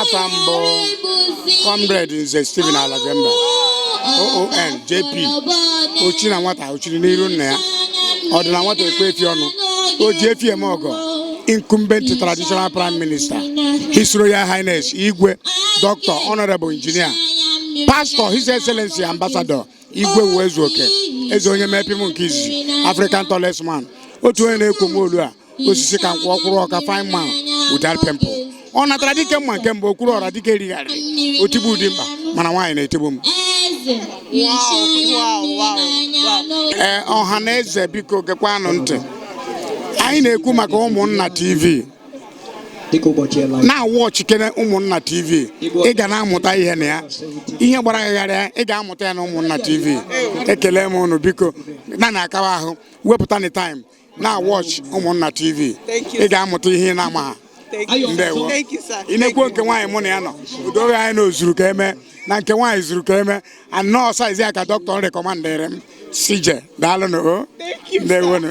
Afa mbụ, Comrade Nze Stephen Alajemba, OON, JP, ochi na nwata ochiri n'iru nna ya, ọ dị na nwata ekwe efi ọnụ, o ji efi eme ọgọ, incumbent traditional prime minister, His Royal Highness Igwe Dr. Honorable Engineer Pastor His Excellency Ambassador Igwe Uwezuoke, eze onye mepim nke izizi, African tallest man, otu onye na-ekwo m olu a, osisi ka nkwụ ọkwụrụ ọka, fine man without pimple. Ọ natara dike mma nke mbụ, okwuru ọra dike righarịrị otigbu ụdị mkpa, mana nwaanyị na-etigbu m. Ee, ọha na eze, biko gekwanụ ntị. Anyị na-ekwu maka Ụmụnna TV. Na-awatch kene Ụmụnna TV, ị ga na-amụta ihe na ya. Ihe gbara gagharịa, ị ga-amụta ya na Ụmụnna TV. Ekele m unu. Biko na na-akawa ahụ wepụta the time na-awatch Ụmụnna TV. Ị ga-amụta ihe ị na-ama ha. Ndewo. Ị na-ekwu nke nwaanyị mụ na ya nọ udoghị anyị na ozuru ka eme na nke nwaanyị zuru ka eme anọọ size ya ka dọkịta recommendịrị m sije. Daalụnụ o. Ndewonụ.